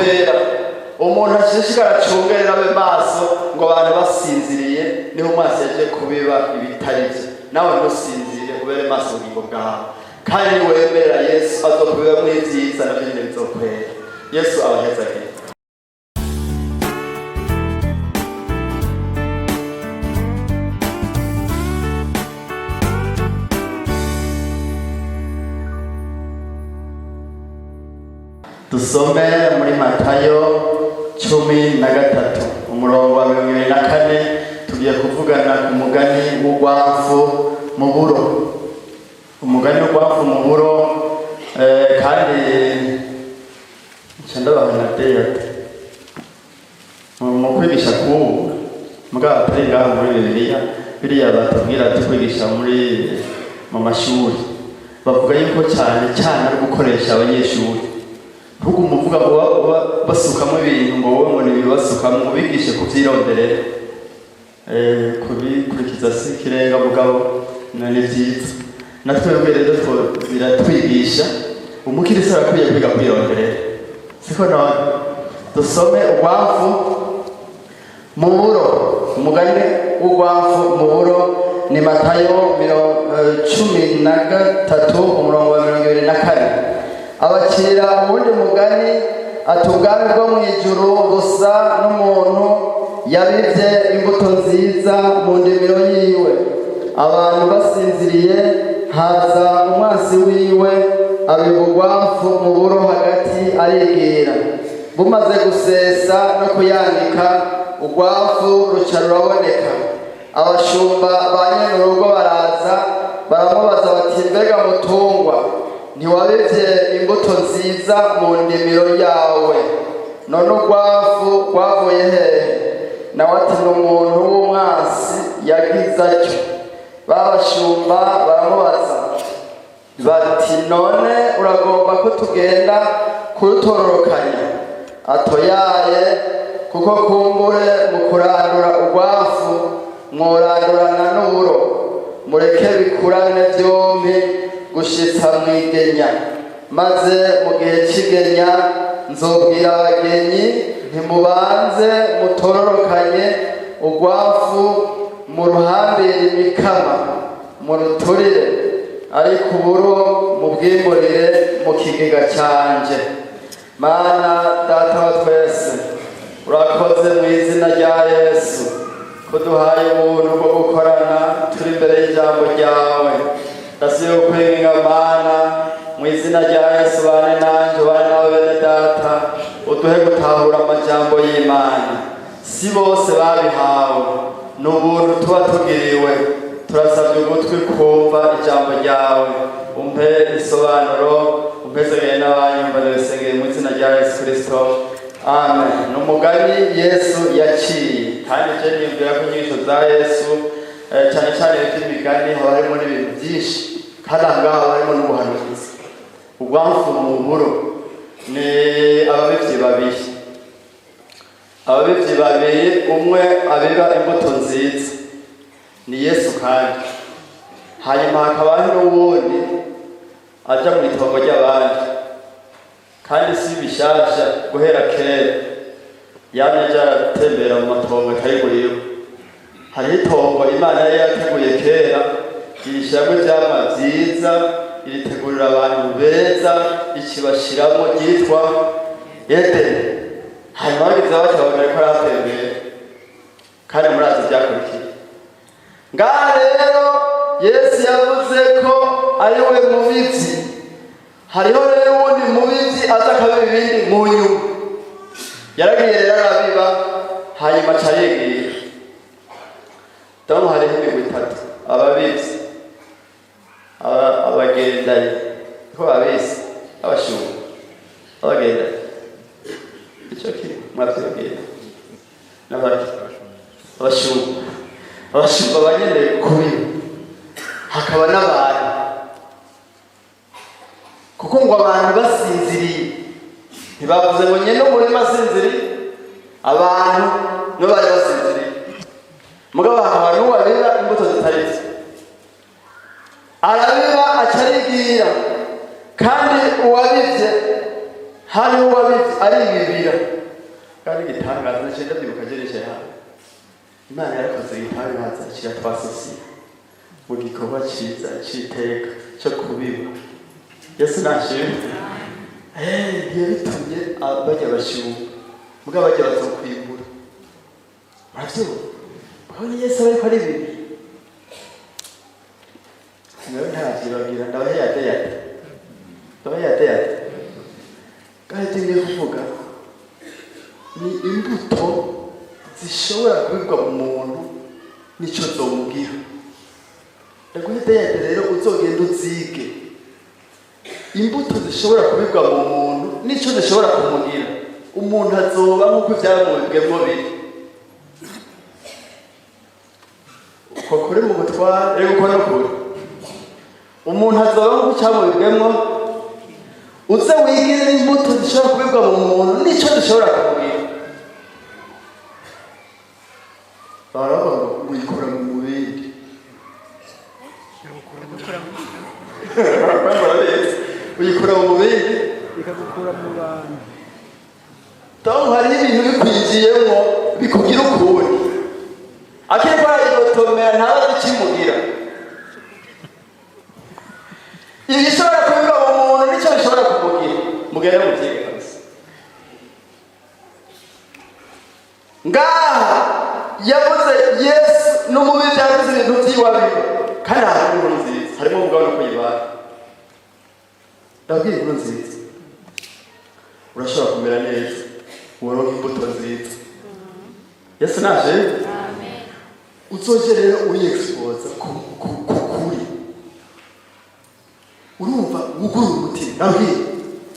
Bizokwera. Umuntu ashishikara acungerera abe maso, ngo abantu basinziriye niho umwansi yaje kubiba ibitari bye. Nawe ntusinzire, ubere maso ubugingo bwawe, kandi niwemera Yesu azokubibamwo ibyiza, navyo nyene bizokwera. Yesu abahezagire. Dusome muri Matayo 13, umurongo wa 24. Tugiye kuvugana ku mugani w'urwafu mu buro, umugani w'urwafu mu buro. Kandi nca ndabaha na deyate mu kwigisha kubu, mugabo atari ngaho muri Bibiliya. Biriya batubwira ati kwigisha mu mashuri, bavuga yuko cyane cyane ari gukoresha abanyeshuri. Ntugume uvuga ngo basukamo ibintu, ngo wowe ngo ntibibasukamo, ubigishe kubyironderera. Kubikurikiza si ikirenga, mugabo ni byiza. Na twebwe rero biratwigisha. Umukirisitu arakwiye kwiga kwironderera, siko? None dusome urwafu mu buro, umugani w'urwafu mu buro, ni Matayo 13, umurongo wa 24. Abacira uwundi mugani ati: "Ubwami bwo mu ijuru busa n'umuntu yabibye imbuto nziza mu ndimiro yiwe. Abantu basinziriye, haza umwansi wiwe, abiba urwafu mu buro hagati, arigira. Bumaze gusesa no kuyanika, urwafu ruca ruraboneka. Abashumba ba nyene urugo baraza, baramubaza bati: 'Mbega mutungwa, ntiwabivye imbuto nziza mu ndimiro yawe? None urwafu rwavuye hehe?' Nawe ati: 'Ni umuntu w'umwansi yagize atyo.' Babashumba baramubaza bati: 'None uragomba ko tugenda kurutororokanya?' Ati: 'Oyaye, kuko kumbure mu kurandura urwafu mworandurana n'uburo. Mureke bikurane byombi gushitsa mwigenya. Maze mu gihe c'igenya nzobwira abagenyi ntimubanze mutororokanye urwafu, muruhambire imikama, muruturire, ariko uburo mubwimburire mu kigega canje.'" Mana Data wa twese, urakoze mu izina rya Yesu ko duhaye ubuntu bwo gukorana turi imbere y'ijambo ryawe. Ndasubiye kwinginga, Mana, mu izina rya Yesu, bane nanje, bane nawe, bene data, uduhe gutahura amajambo y'Imana. Si bose babihawe, ni ubuntu tuba tugiriwe. Turasabye ugutwi kumva ijambo ryawe, umpe isobanuro, umpezegeye n'abanyumva. Ndabisengeye mu izina rya Yesu Kristo, amen. Ni umugani Yesu yaciye, kandi je niyumvira ko inyigisho za Yesu, cyane cyane iby'imigani, haba harimo n'ibintu byinshi, kandi aha ngaha haba harimo n'ubuhanuzi. Ubwamfu mu buro ni ababivyi babiri. Ababivyi babiri, umwe abiba imbuto nziza ni Yesu, kandi hanyuma hakaba hari n'uwundi aja mu itongo ry'abandi. Kandi si bishasha, guhera kera yamye aja aratembera mu matongo atari gwiwe. Hariho itongo Imana yari yateguye kera, irishiramwo ivyamwa vyiza, iritegurira abantu beza, ikibashiramwo, ryitwa Edeni. Hanyuma bagize batya, babona ariko arahatembera, kandi murazi ivyakurikiye. Ngaha rero Yesu yavuze ko ari we mubivyi. Hariho rero uwundi mubivyi aza akabiba ibindi mu nyuma. Yaragiye rero arabiba, hanyuma aca yigira. Ndabona hariho imigwi itatu: ababivyi, abagendanyi, ko babise abashumba, abagendanyi, ico kimwe mwavyibwira, n'abaki, abashumba. Abashumba bagendeye kubiba, hakaba n'abantu, kuko ngo abantu basinziriye. Ntibavuze ngo nyene umurima asinziriye, abantu nibo bari basinziriye. Mugabo hakaba n'uwabiba imbuto zitari zo, arabiba aca arigira. Kandi uwabivye Hariho uwabivye aribibira. Kandi igitangaza naciye ndavyibuka jereje hano, Imana yarakoze igitangaza, kiratwasosiye mu gikorwa ciza c'iteka co kubiba. Yesu nashimwe. Ntiyabitumye bajya bashumba, mugabo bajya bazokwimbura. Muravyumva? Murabona Yesu aba ariko aribibira. Nawe ntavyibagira. Ndabaheyadeyade, ndabaheyadeyade. Kandi icyo ngiye kuvuga ni imbuto zishobora kubibwa mu muntu nico zomugira. Ndaguhedeyade rero, uzogenda uzige imbuto zishobora kubibwa mu muntu nico zishobora kumugira. Umuntu azoba nk'uko ivyamubibwemwo biri. Uko kuri mu butware, rero uko nukuri, umuntu azoba nk'uko icyamubibwemwo. Uze wigire imbuto zishobora kubibwa mu muntu nico zishobora kumugira. Baravuga ngo uyikura mu mubindi. Uyikura mu mubindi, ikagukura mu bantu. Tom, hariho ibintu bikwinjiyemwo bikugira ukundi. Akiriko arayigotomera, ntabazi ikimugira. Ibishobora kubibwa mu muntu nicyo bishobora kumugira. Mugende muvyige kabisa. Ngaha yavuze Yesu n'umubiri, yavuze ibintu vy'iwabiba. Kandi aha harimo inkuru nziza, harimo umugabo no kuyibara. Ndabwira inkuru nziza: urashobora kumera neza, woronka imbuto nziza. Yesu naje. Uzoje rero uriyexpoza ku kuri. Urumva wugurura umutima. Ndabwira,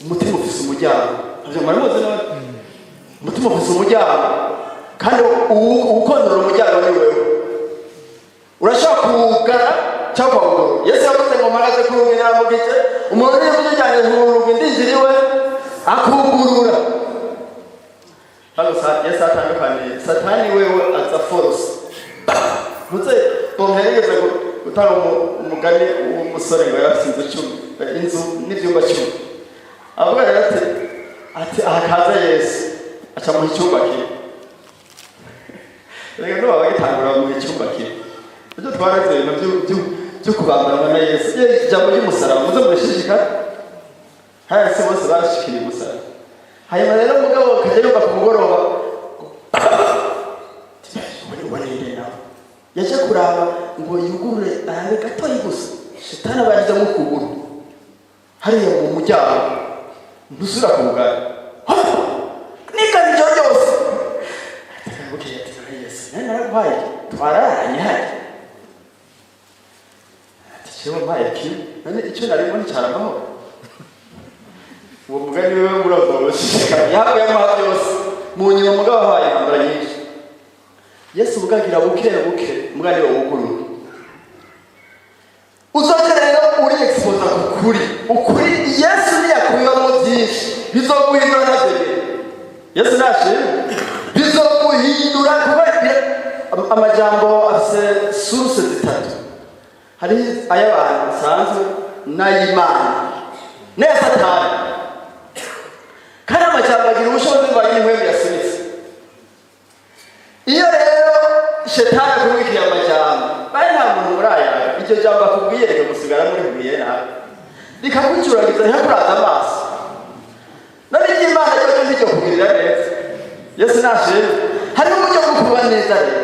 umutima ufise umuryango. Ntabyo mwari muzi none? Umutima ufise umuryango, kandi uwukontorora umuryango ni wewe. Urashobora kuwugara cyangwa ukawugurura. Yesu yavuze ngo: "Mpagaze ku rugi naramugije, umuntu niba ujyanye ku rugi ndinjira iwe akugurura." Hano Yesu atandukaniye Satani, wewe aza force ntuze. Bombe yarigeze gutanga umugani w'umusore ngo yari afite inzu 10, inzu n'ibyumba 10. Avuga rero ati aha kaza Yesu, aca muha icyumba kimwe. Reka nuba bagitangura, bamuha icyumba kimwe. Ibyo twaraze, ibintu byo kubambarana na Yesu. Ye, ijambo ry'umusaraba muze murishishikare. Haya se bose barashikiriye umusaraba. Hanyuma rero mugabo akajya yumva ku mugoroba uboneye nawe yaje kuraba ngo yugurure arabe gatoyi gusa, shitani aba yashyizemo ukuguru hariya mu muryango, ntusubira kuwugara nikana ijoro ryose. Bukeye ati: "Yesu, nari naraguhaye, twararanye hariya." Ati: "Jewe mpaye kimwe, none icyo narimo nticyari amahoro?" Uwo mugani wewe muravoroshye. Yahawe yamuha byose, mu nyuma mugabo ahaye intambara nyinshi. Yesu ubugagira buke buke, mugani we wugurura. Uzoze rero uri exposa ku kuri. Ukuri Yesu niyakubibamwo byinshi, bizoguhindura. Navyo Yesu nashimwe, bizoguhindura. Kuba amajambo afise source zitatu: hari ay'abantu basanzwe, n'ay'Imana, n'aya Satani. Kandi amajambo agira ubushobozi buvanye n'impwemu yasunitse. Iyo rero shetani akubwikiye amajambo, bari nta muntu murayaga, iryo jambo akubwiye rikagusigara muri bubwiye nabi, rikagucuragiza, rikakuraza amaso. None iry'Imana ryo ntiryo kugirira neza. Yesu nashimwe. Hariho uburyo bwo kuba neza rero,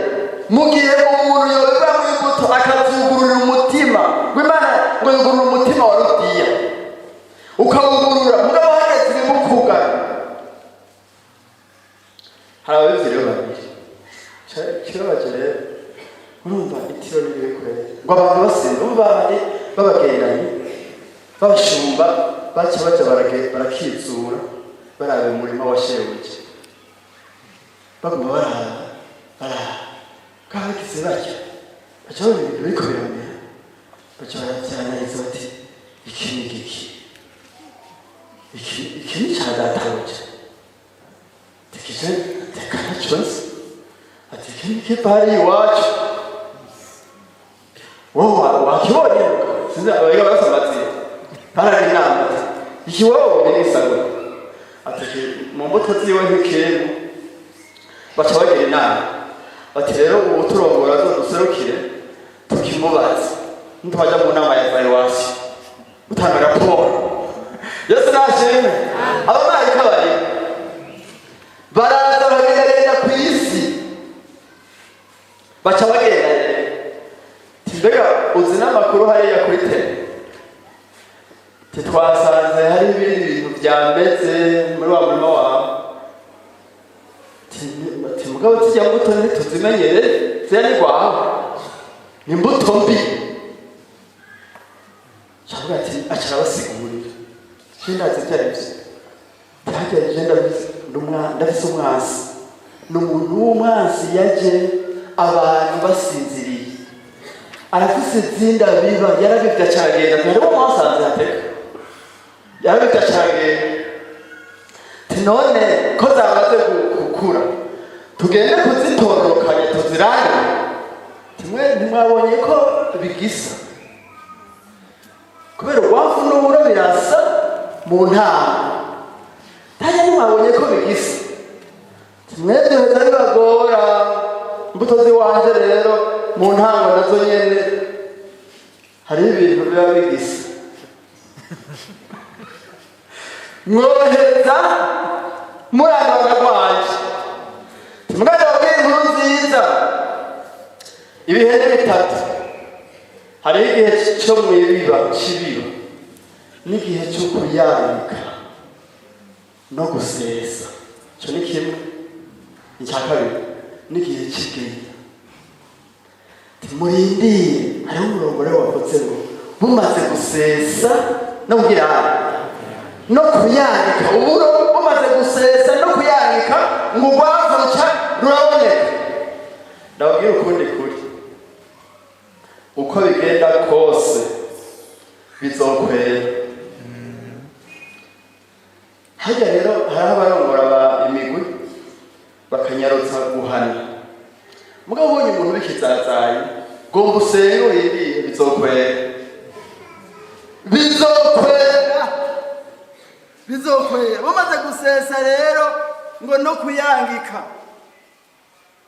mu gihe umuntu yobibamo imbuto akazugururira umutima w'Imana, ngo yugurura umutima wa Rudiya, ukawugurura, mugabo hageze ibimukugara. Hari ababivyi rero babiri. Kibabaje rero, urumva itiro n'iriwe kurera ngo abantu basenga, bo babandi babagendanye babashumba, baca baja barakizura, baraba umurima wa shebuja, baguma baraba, baraba kabagize batya, baca babona ibintu biriko biramera, baca baravyanariza bati: "Iki ni igiki? Iki ni ca databuja." Tikije tekana cyose, ati: "Iki ni kipari iwacu, wowe wakibonye?" Sinzi abayiga barasoma ati barari inama ati: "Iki wowe ni isabune." Mu mbuto ziwe ntikirimo. Baca bagira inama bati: "Rero ubu turongora azoduserukire, tukimubaza nitwajya mu nama ya évaluation, gutanga raporo." Yesu nashimwe. Abamarayika bari baraza, bagendagenda ku isi, baca bagenda rero. Mbega uzi n'amakuru hariya kuri tele? Titwasanze hari ibindi bintu byameze muri wa murima wawe. Ti mugabo zijya mbuto ntituzimenyere, ziriya ni rwawe, ni imbuto mbi. Cavuga ati, aca arabasigurira: "Je ndazi ibyo ari byo. Harya je ndafise umwansi, ni umuntu w'umwansi yaje abantu basinziriye, arafise izindi abiba, yarabivye acaragenda. Ati hariho mwasanze hateka, yarabivye acaragenda. Ati none ko zamaze gukura, tugende kuzitororokanya tuzirandure? Timwe ntimwabonye ko bigisa? Kubera urwafu n'uburo birasa mu ntango. Tajya ntimwabonye ko bigisa? Mwebwe biza bibagora. Imbuto z'iwanje rero mu ntango nazo nyene hariho ibintu biba bigisa. Mwoheza murangana rwanje. Mugabo inkuru nziza, ibihe ni bitatu: hariho igihe cyo mwibiba cibiba, n'igihe cyo kuyanika no gusesa, icyo ni kimwe. Icya kabiri n'igihe cy'igenya. Murindire, hariho umurongo rero wavuze ngo bumaze gusesa no kugira no kuyanika, uburo bumaze gusesa no kuyanika, ngo urwavu ruca ruraboneka. Ndababwira ukundi kuri: uko bigenda kose bizokwera. Hajya rero hariho abarongora imigwi bakanyarutsa guhana. Mugabo ubonye umuntu w'ikizazayi, gomba usenge, urindire, bizokwera, bizokwera, bizokwera. Bumaze gusesa rero ngo no kuyangika.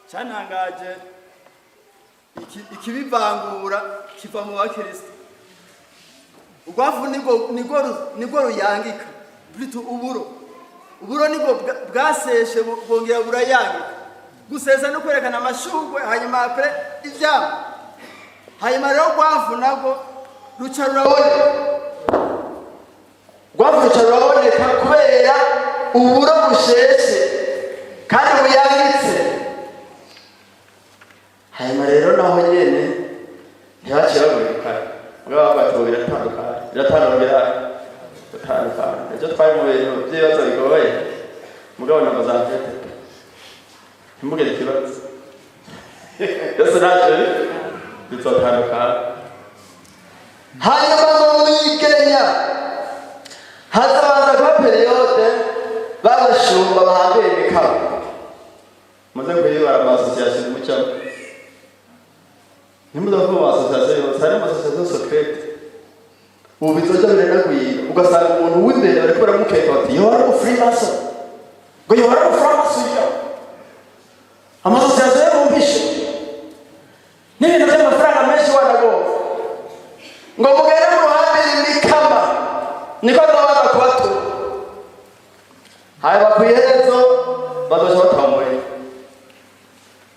Cyantangaje, ikibivangura kiva mu bakristo. Urwafu nibwo ruyangika, plutôt uburo. Uburo nibwo bwaseshe, bwongera burayangika. Gusesa no kwerekana amashurwe, hanyuma après ivyamwa. Hanyuma rero rwafu nabwo ruca ruraboneka, rwafu ruca ruraboneka kubera uburo busheshe kandi buyangitse. Hanyuma rero naho nyene ntibaciye bagurikana, mugabo bavuga ati: "Biratandukanye, biratandukanye, biratandukanye." Ejo twari mu bintu by'ibibazo bigoye, mugabo ntabwo zamfete, ntimugire ikibazo. Byose ntacyo bizotandukana. Hanyuma ngo mwigenya hazabanza kuba période b'abashumba bahambira imikabo. Muze kuyibara ama association mucamo, ntimuze kuba mu association yose. Hari ama association secrète ubu bizoja biranagwira, ugasanga umuntu w'imbere bariko baramukeka bati: "Yohora ari umufrimason," ngo yohora ari umuframason, yo ama association yo bumvishe n'ibintu by'amafaranga menshi wanagomba ngo mugende muruhambire imikama. Niko azobanza kubatuma. Hanyuma ku iherezo bazoca bataha umuriro.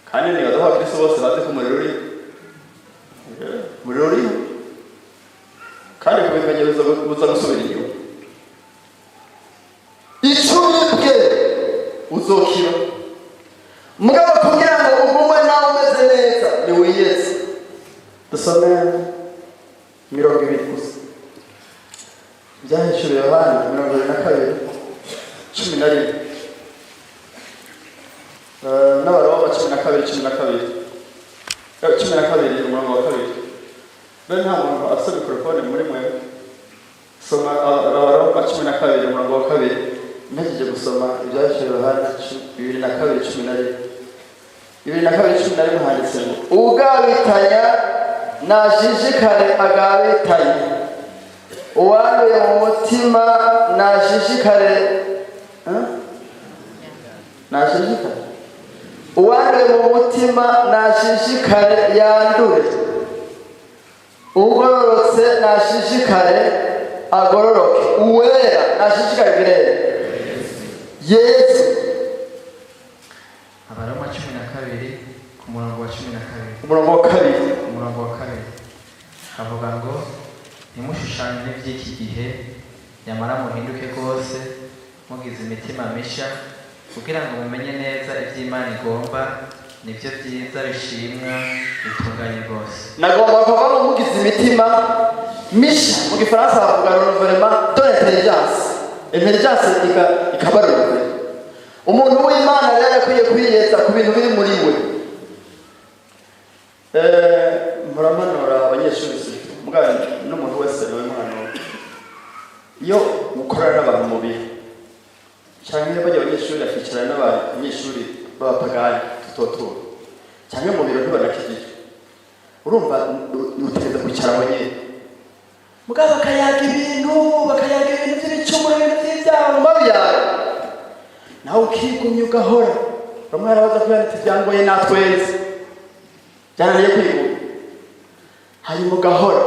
Kandi nibaza ko abakristo bose bazi ko umuriro uriho. Umuriro uriho, kandi kubimenya buza gusubira inyuma. Icyo ubibwe uzokira. Mugabo kugira ngo ugume nawe umeze neza, ni wiyeze. Dusome 20 gusa, Ibyahishuriwe Yohana 22:11, n'Abaroma 12:12, 12 umurongo wa kabiri. Mbere nta muntu afite mikorofone muri mwe? Soma Abaroma 12 umurongo wa kabiri. Mpejeje gusoma Ibyahishuriwe Yohana 22:11. 22:11 handitse ngo: "Ugabitanya nashishikare agabitanye, uwanduye mu mutima nashishikare." Eh? Nashishikare. Uwanduye mu mutima nashishikare yandure. Ugororotse nashishikare agororoke. Uwera nashishikare birere Yesu. Abaroma 12 ku murongo wa 12. Umurongo wa kabiri. Umurongo wa kabiri havuga ngo: "Ntimushushanye n'iby'iki gihe, nyamara muhinduke rwose mugize imitima misha, kugira ngo mumenye neza iby'Imana igomba, nibyo byiza bishimwa bitunganye rwose." Nagomba kuva mu mugize imitima misha. Mu Gifaransa bavuga renouvellement de l'intelligence. Intelligence ikaba renouvelée. Umuntu w'Imana rero akwiye kwiyeza ku bintu biri muri we. Muramanura abanyeshuri, si mugabo n'umuntu wese niwe muhanura. Iyo ukorana n'abantu mu biro, cyangwa iyo bajya abanyeshuri bakicarana n'abanyeshuri b'abapagani tutotura, cyangwa mu biro ntibanakijijwe, urumva utegereza kwicara aho nyene, mugabo bakayaga ibintu by'ibicumuro, ibintu by'ibyaha mu mabiyaga, nawe ukigumya ugahora. Bamwe barabaza kubera ati byangoye, natwenze byananiye kwigumya. Hanyuma ugahora,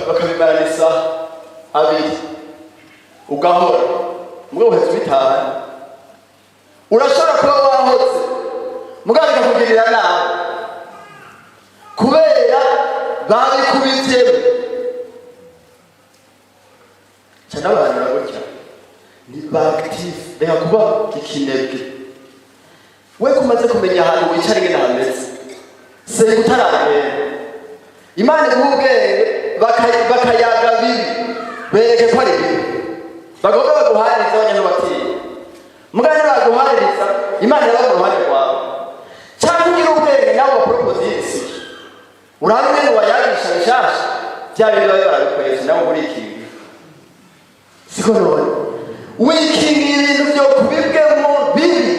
bakabimarana isaha abiri, ugahora, mugabo uhetse ubitahana. Urashobora kuba wahotse, mugabo bikakugirira nabi kubera babikubivyemo. Ca n'abahanura gutya: ni ba actif, reka kuba ikinebwe. We kumaze kumenya ahantu wicara ingene hameze, senga utaragenda. Imana iguha ubwenge. Bakayaga bibi, bereke ko ari bibi. Bagomba baguhaririza abanyantubatinya, mugabo nibaguhaririza, Imana iraba mu ruhande rwawe. Cyangwa ugira ubwenge nawe wa proposition, urabe ingene wayagisha bishasha. Bya bindi babe barabikoresha, nawe urikingira. Siko none wikingira ibintu byo kubibwemo bibi,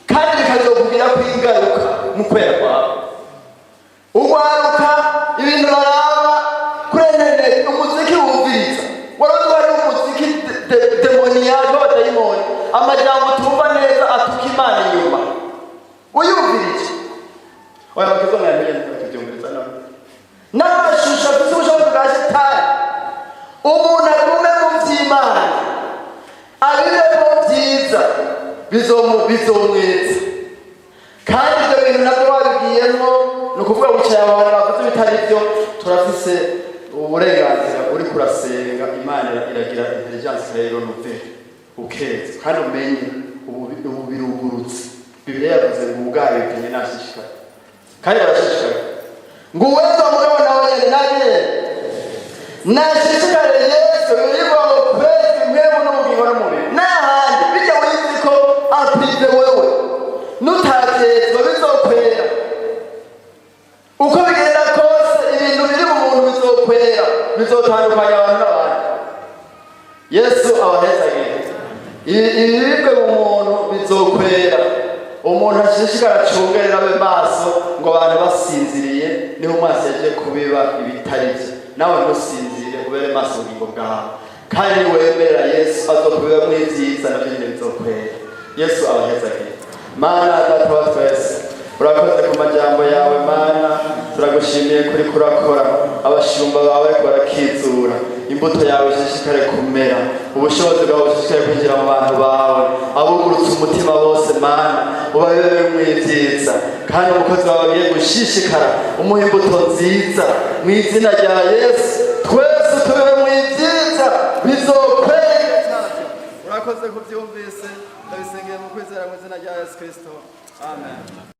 kandi bikazokugirako ingaruka mu kwera kwawe. Ugwaruka ibintu baraba kuri interineti, umuziki wumviriza, warazi ko hariho umuziki démoniaque w'abadayimoni, amajambo utumva neza atuka Imana inyuma uyumvirije. Oya, bakizo mwamenye bakabyumviriza none n'amashusho afite ubushobozi bwa shetani. Umuntu agume mu vy'Imana, abibemo byiza, bizomweza. Kandi ibyo bintu nabyo wabigiyemo, ni ukuvuga wicaye abantu bavuze ibitari byo, turafise uburenganzira. Uri kurasenga, Imana iragira intelligence rero nuve ukeza, kandi umenye ubu birugurutse. Bibiliya yavuze ngo ubwayo bitanye nashishikaye, kandi barashishikaye ngo uweza, mugabo nawe nyene nagire nashishikare. Yesu bivuga ngo kwezi impwemu n'ubugingo n'umubiri n'ahandi bijya wizi ko en privé wewe nutavyezwa bizokwera. Uko bigenda kose, ibintu biri mu muntu bizokwera, bizotandukanya abantu n'abandi. Yesu abahezagire. Ibibibwe mu muntu bizokwera. Umuntu ashishikara acungerera abe maso, ngo abantu basinziriye niho umwasi yaje kubiba ibitari bye. Nawe ntusinzire, ubere maso ubugingo bwawe, kandi niwemera Yesu azokubibamwo ibyiza, navyo nyene bizokwera. Yesu abahezagire. Mana Data wa twese, urakoze ku majambo yawe. Mana, turagushimiye kuri kurakora. Abashumba bawe bariko barakizura, imbuto yawe ishishikare kumera, ubushobozi bwawe bushishikare kwinjira mu bantu bawe. Abugurutse umutima bose, Mana, ubabebemwo ibyiza, kandi umukozi wawe agiye gushishikara umuha imbuto nziza. Mu izina rya Yesu, twese tubibemwo ibyiza bizokwera. Urakoze kubyumvise, ndabisengeye mu kwizera mu izina rya Yesu Kristo, amen.